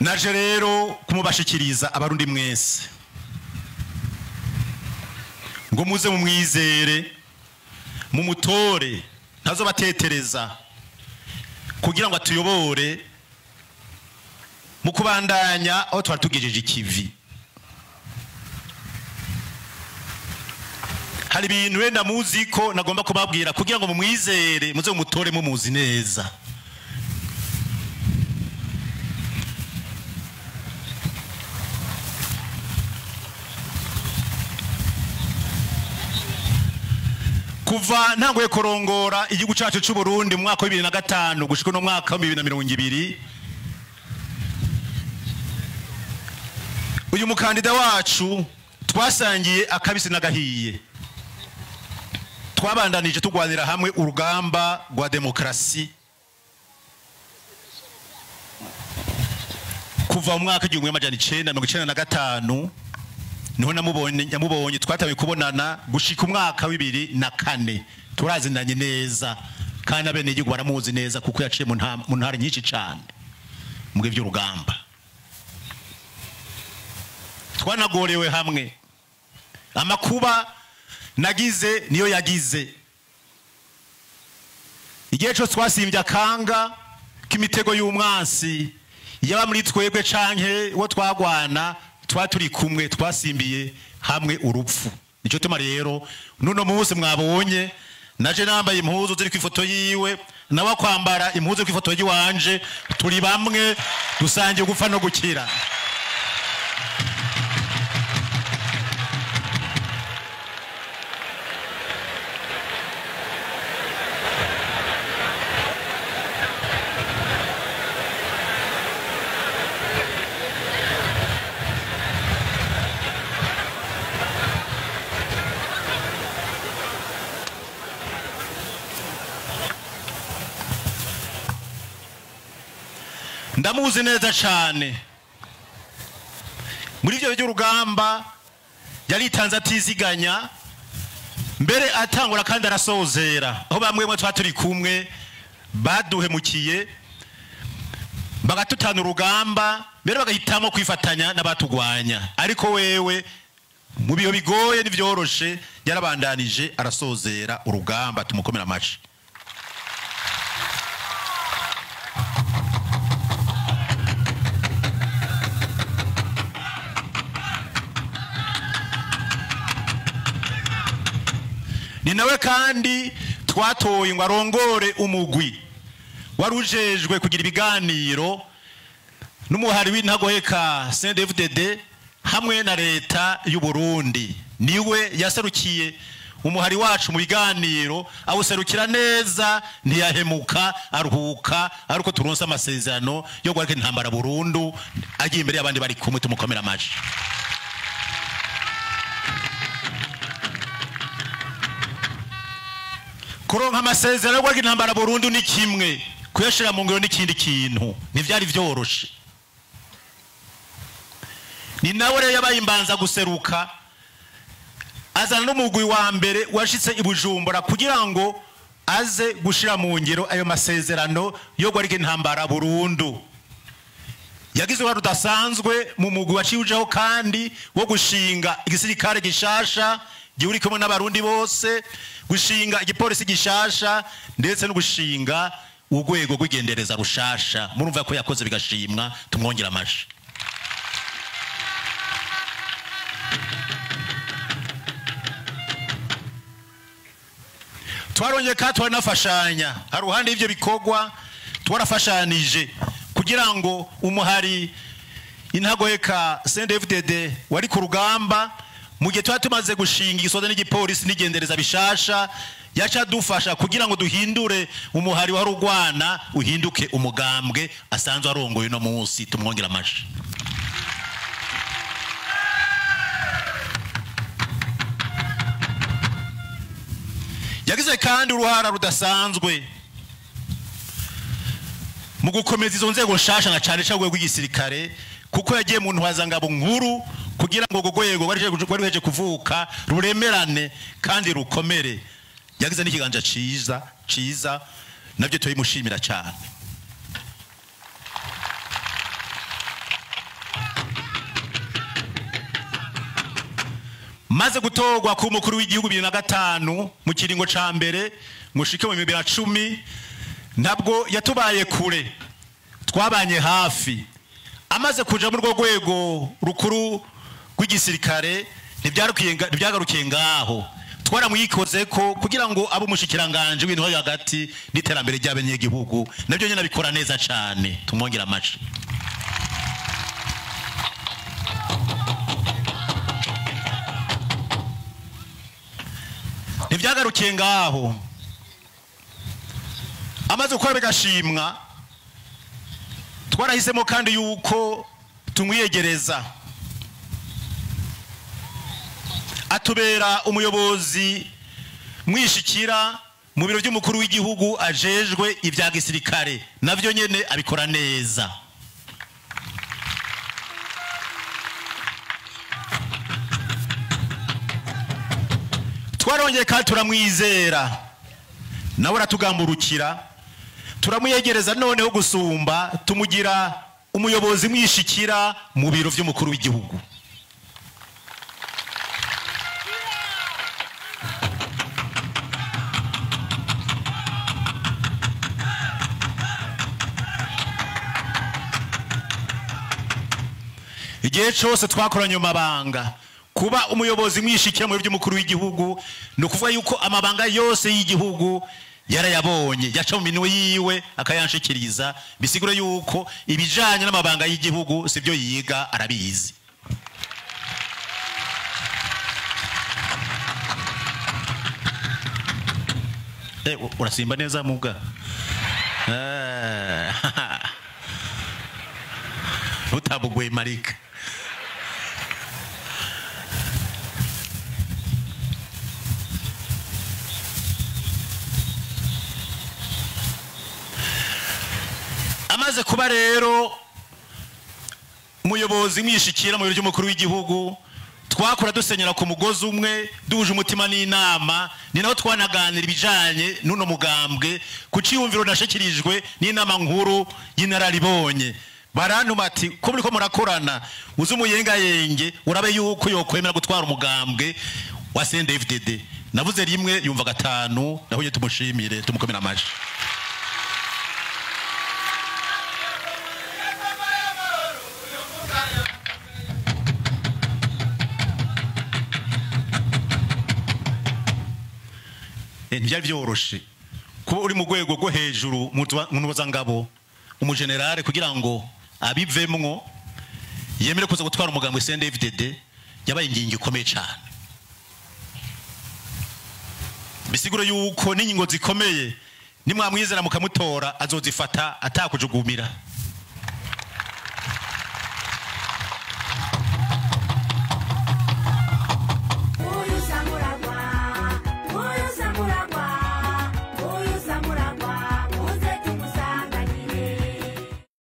Naje rero kumubashikiriza abarundi mwese ngo muze mumwizere, mumutore, ntazobatetereza kugira ngo atuyobore mu kubandanya aho twari tugejeje ikivi. Hari ibintu wenda muzi ko nagomba kubabwira kugira ngo mumwizere, muze mumutore mumuzi neza. Kuva ntanguye kurongora igihugu cyacu cy'u Burundi mu mwaka wa 2005 gushika no mwaka wa 2020, uyu mukandida wacu twasangiye akabisi n'agahiye, twabandanije tugwanira hamwe urugamba rwa demokrasi kuva mu mwaka 1995 niho namubonye twatawe kubonana gushika umwaka wa 2004. Turazinanye neza kandi abene igihugu baramuzi neza kuko yaciye mu ntara nyinshi cyane mu by'urugamba. Twanagorewe hamwe, amakuba nagize niyo yagize. Igihe cyo twasimbye akanga k'imitego y'umwansi yaba muri twebwe canke wo twagwana, twaturi kumwe, twasimbiye hamwe urupfu. Nico tuma rero nuno munsi mwabonye naje nambaye impuzu ziri ku ifoto yiwe, nawe kwambara impuzu ku ifoto yiwanje, turi bamwe, dusangiye gupfa no gukira. Ndamuzi neza cyane muri ibyo by'urugamba, yaritanze atiziganya mbere atangura kandi arasozera, aho bamwe mwe twaturi kumwe baduhemukiye bagatutana urugamba mbere bagahitamo kwifatanya n'abatugwanya, ariko wewe mu biyo bigoye n'ivyoroshe yarabandanije arasozera urugamba. Tumukomera amashi. Ni nawe kandi twatoye ngo arongore umugwi warujejwe kugira ibiganiro n'umuhari w'intagoheka CNDD-FDD hamwe na leta y'u Burundi. Niwe yaserukiye umuhari wacu mu biganiro, awuserukira neza, ntiyahemuka, aruhuka aruko turonse amasezerano yo guhagarika intambara burundu, agiye imbere y'abandi bari kumwe. Tumukomera amashi. Kuronka amasezerano yo guhagarika intambara burundu ni kimwe, kuyashira mu ngiro n'ikindi kintu, ntivyari vyoroshe. Ni nawe rero yabaye imbanza guseruka, azana n'umugwi wa mbere washitse i Bujumbura kugira ngo aze gushira mu ngiro ayo masezerano yo guhagarika intambara burundu. Yagize uruhare rudasanzwe mu mugwi waciye kandi wo gushinga igisirikare gishasha gihurikiwemo n'abarundi bose, gushinga igipolisi gishasha ndetse no gushinga urwego rw'igendereza rushasha. Murumva ko yakoze bigashimwa, tumwongera amashi. Twarongeye kandi twaranafashanya haruhande y'ivyo bikorwa, twarafashanije kugira ngo umuhari intagoheka CNDD-FDD wari ku rugamba mu gihe twari tumaze gushinga igisoda n'igipolisi n'igendereza bishasha, yaca dufasha kugira ngo duhindure umuhari wa rugwana uhinduke umugambwe asanzwe arongoye no munsi. Tumwongera amashi. Yagize kandi uruhara rudasanzwe mu gukomeza izo nzego nshasha na cyane cyane rw'igisirikare, kuko yagiye mu ntwazangabo nkuru kugira ngo urwo rwego rwari ruheje kuvuka ruremerane kandi rukomere. Yagize n'ikiganza ciza, nabyo tubimushimira cyane. Maze gutorwa ku mukuru w'igihugu 2005 mu kiringo ca mbere mushike mu 2010, ntabwo yatubaye kure, twabanye hafi. Amaze kuja muri rwo rwego rukuru rw'igisirikare ntibyagarukiye ngaho, twaramwikoze ko kugira ngo abe umushikiranganje w'intwaro yo hagati n'iterambere ry'abanyagihugu, nabyo nyene abikora neza cane, tumwongera amashi. Ntibyagarukiye ngaho, amaze gukora bigashimwa, twarahisemo kandi yuko tumwiyegereza, atubera umuyobozi mwishikira mu biro by'umukuru w'igihugu ajejwe ibya gisirikare, navyo nyene abikora neza. Twarongeye kandi turamwizera, nawe aratugamburukira, turamwiyegereza noneho gusumba, tumugira umuyobozi mwishikira mu biro by'umukuru w'igihugu. Igihe cyose twakoranye amabanga, kuba umuyobozi mwishikira mu biro by'umukuru w'igihugu ni ukuvuga yuko amabanga yose y'igihugu yarayabonye, yaca mu minwe yiwe akayanshikiriza, bisigura yuko ibijanye n'amabanga y'igihugu sibyo yiga arabizi. Urasimba neza muga. Utabugwe marika. Amaze kuba rero umuyobozi mwishikira mu biro by'umukuru w'igihugu, twakora dusenyera ku mugozi umwe, duhuje umutima n'inama, ni naho twanaganira ibijanye n'uno mugambwe ku ciyumviro nashikirijwe n'inama nkuru y'inararibonye. Barantuma ati ko muriko murakorana, uze umuyengayenge urabe yuko yokwemera gutwara umugambwe wa CNDD-FDD. Navuze rimwe yumva gatanu, naho tumushimire tumukomera amashi. Ntibyari byoroshe kuba uri mu rwego rwo hejuru mu ntwazangabo, umugenerale, kugira ngo abivemwo yemere kuza gutwara umugambwe CNDD-FDD, yabaye ingingo ikomeye cyane. Bisigura yuko n'ingingo zikomeye nimwamwizera mukamutora azozifata atakujugumira.